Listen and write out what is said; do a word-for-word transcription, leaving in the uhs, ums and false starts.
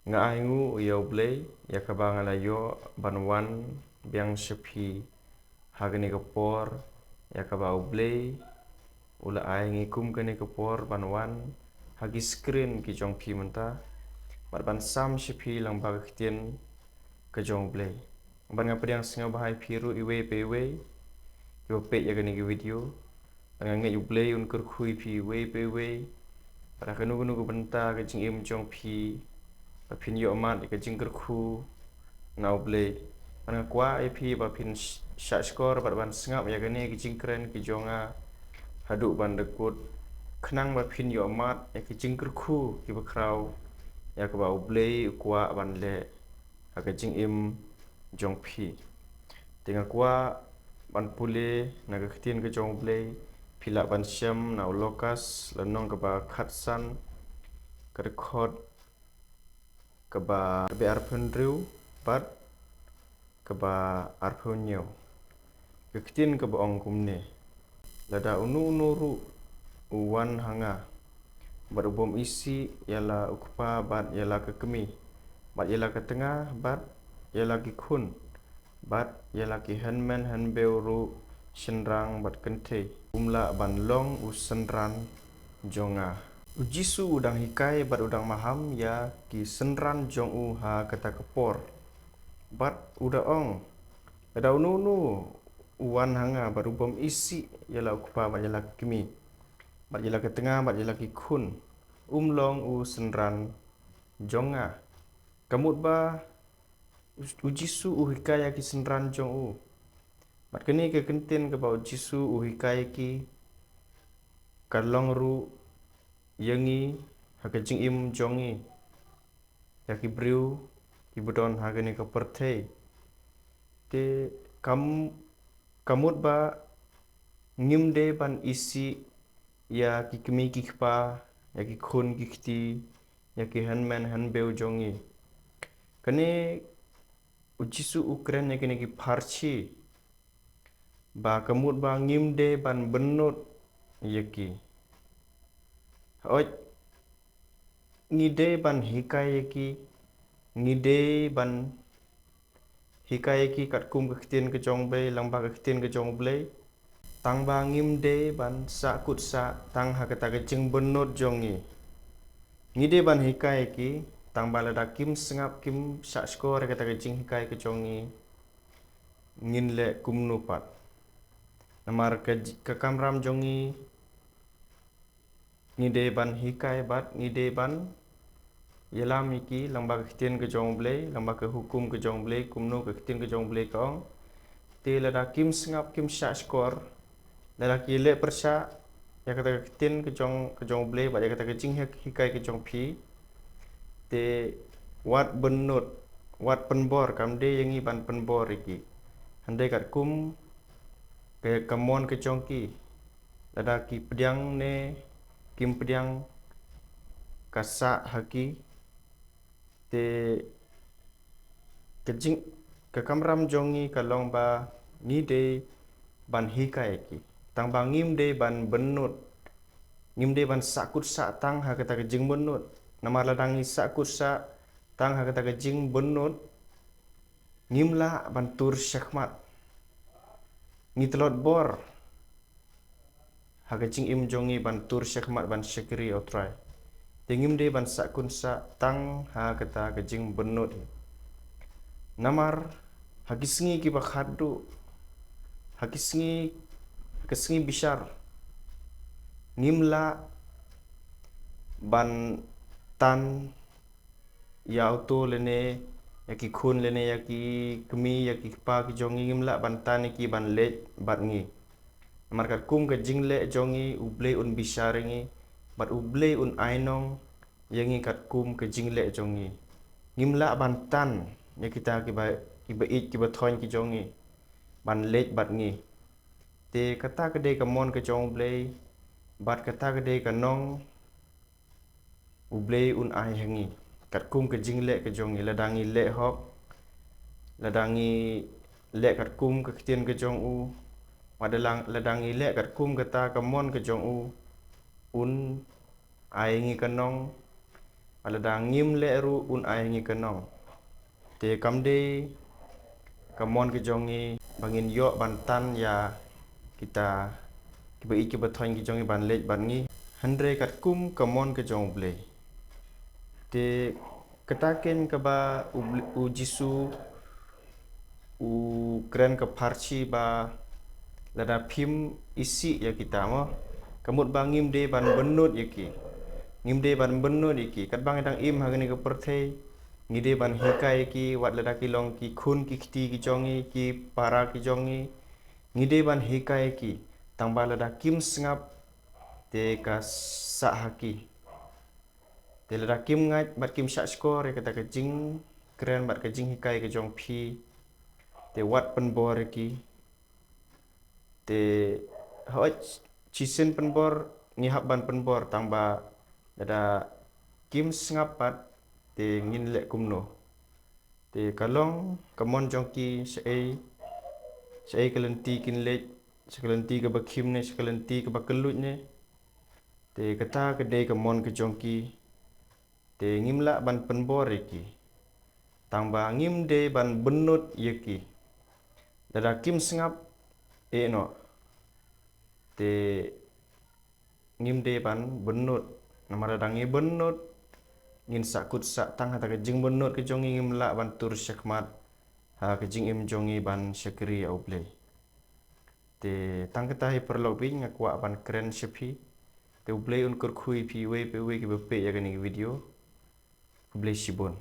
Nga ainguh ïa U Blei ïa kaba nga la ïoh ban wan biang sha phi ha kane ka por, ïa kaba U Blei u la ai ngi kum kane ka por ban wan ha ki screen ki jong phi mynta, bad ban sam sha phi lang bad ka ktien ka jong U Blei. Bad nga pdiang sngewbha ïa phi ruh iwei pa iwei kiba peit ïa kane ka video. Bad nga ngeit U Blei un kyrkhu ïa phi iwei pa iwei, bad ha kano kano ka bynta ka jingim jong phi, ba phin ïoh mad ïa ka jingkyrkhu na U Blei. Bad nga kwah ïa phi ba phin sh- shah shkor bad ban sngap ïa kane ka jingkren ka jong nga haduh ban da kut, khnang ba phin ïoh mad ïa ka jingkyrkhu kiba khraw ïa kaba U Blei u kwah ban leh ha ka jingim jong phi. Te nga kwah ban pule na ka ktien ka jong U Blei, phi lah ban shem na u Lukas lynnong kaba khatsan, ka dkhot kaba, kaba arphew hynriew bad kaba arphew hynñiew. Ka ktien kaba ong kumne: Lada uno uno ruh u wan ha nga, bad u bym isih ïa la u kpa bad ïa la ka kmie, bad ïa la ka tnga bad ïa la ki khun, bad ïa la ki hynmen hynbew ruh, shynrang bad kynthei, um lah ban long u synran jong nga. U Jisu u dang hikai bad u dang maham ïa ki synran jong u ha kata ka por. Bad u da ong, lada uno uno u wan ha nga bad u bym isih ïa la u kpa bad ïa la ka kmie, bad ïa la ka tnga bad ïa la ki khun, um long u synran jong nga. Ka mut ba u Jisu u hikai ïa ki synran jong u. Bad kane ka kyntien kaba u Jisu u hikai ïa ki, ka long ruh ïa ngi ha ka jingim jong ngi, ïa ki briew kiba don ha kane ka pyrthei. Te kam, ka mut ba ngim dei ban isih ïa ki kmie ki kpa, ïa ki khun ki kti, ïa ki hynmen hynbew jong ngi. Kane u Jisu u kren ïa kine ki pharshi, ba ka mut ba ngim dei ban bynnud ïa ki. Hooid, ngi dei ban hikai ïa ki, ngi dei ban hikai ïa ki katkum ka ktien ka jong U Blei, lang bad ka ktien ka jong U Blei. Tang ba ngim dei ban sah kut sah tang ha kata ka jingbynnud jong ngi. Ngi dei ban hikai ïa ki, tang ba lada kim sngap, kim shah shkor ïa kata ka jinghikai ka jong ngi, ngin leh kumno pat? Namar ka j-, ka kamram jong ngi, ngi dei ban hikai bad ngi dei ban ïalam ïa ki lang bad ka ktien ka jong U Blei, lang bad ka hukum ka jong U Blei, kumno ka ktien ka jong U Blei ka ong. Te lada kim sngap, kim shah shkor, lada ki leh pyrshah ïa kata ka ktien ka jong, ka jong U Blei bad ïa kata ka jinghikai ka jong phi, te wat bynnud, wat pynbor, kam dei ïa ngi ban pynbor ïa ki. Hynrei katkum ka, ka mon ka jong ki, lada ki pdiang ne kim pdiang, ka sah ha ki. Te ka jing, ka kamram jong ngi ka long ba ngi dei ban hikai ïa ki, tang ba ngim dei ban bynnud, ngim dei ban sah kut sah tang ha kata ka jingbynnud. Namar lada ngi sah kut sah tang ha kata ka jingbynnud, ngim lah ban tur shakhmat. Ngi tlot bor ha ka jingim jong ngi ban tur shakhmat, ban shakri ïa U Trai. Te ngim dei ban sah kut sah tang ha kata ka jingbynnud. Namar ha ki sngi kiba khadduh, ha ki sngi, ha ki sngi bishar, ngim lah ban tan ïa uto lane ïa ki khun lane ïa ki kmie, ïa ki kpa ki jong ngi, ngim lah ban tan ïa ki ban leit bad ngi. Namar katkum ka jingleh jong ngi, U Blei un bishar ïa ngi, bad U Blei un ai nong ïa ngi katkum ka jingleh jong ngi. Ngim lah ban tan ïa kita kiba, kiba ïeit, kiba thoiñ ki jong ngi ban leit bad ngi. Te kata ka dei ka mon ka jong U Blei, bad kata ka dei ka nong U Blei un ai ha ngi katkum ka jingleh ka jong ngi. Lada ngi leh hok, lada ngi leh katkum ka ktien ka jong u, wat lada, lada ngi leh katkum kata ka mon ka jong u, un ai ngi ka nong, Bad lada ngim leh ruh un ai ngi ka nong. Te kam dei ka mon ka jong ngi ba ngin ïoh ban tan ïa kita kiba ïeit kiba thoiñ ki jong ngi ban leit bad ngi. Hynrei katkum ka mon ka jong U Blei. Te kata keiñ kaba U Blei, U Jisu u kren ka pharshi ba lada phim isih ïa kita mo, ka mut ba ngim dei ban bynnud ïa ki. Ngim dei ban bynnud ïa ki. Katba ngi dang im ha kane ka pyrthei, ngi dei ban hikai ïa ki, wat lada ki long ki khun ki kti ki jong ngi, ki para ki jong ngi. Ngi dei ban hikai ïa ki, tang ba lada kim sngap, te ka sah ha ki. Te lada kim ngeit bad kim shahshkor ïa kata ka jingkren bad ka jinghikai ka jong phi, te wat pynbor ïa ki. Te hooid, shisien pynbor, ngi hap ban pynbor, tang ba lada kim sngap pat, te ngin leh kumno? Te ka long ka mon jong ki shaei, shaei ka lynti kin leit, sha ka lynti kaba khim ne sha ka lynti kaba kylluid ne. Te kata ka dei ka mon ka jong ki. Te ngim lah ban pynbor ïa ki, tang ba ngim dei ban bynnud ïa ki. Lada kim sngap, eh noh. Te ngim dei ban bynnud. Namar lada ngi bynnud, ngin sahkut sah tang ha kata ka jingbynnud ka jong ngi, ngim lah ban tur shakhmat ha ka jingim jong ngi ban shakri ïa U Blei. Te tang kata hi paralok bad nga kwah ban kren sha phi. Te U Blei un kyrkhu ïa phi uwei pa uwei kiba peit ïa kane ka video. Khublei shibun.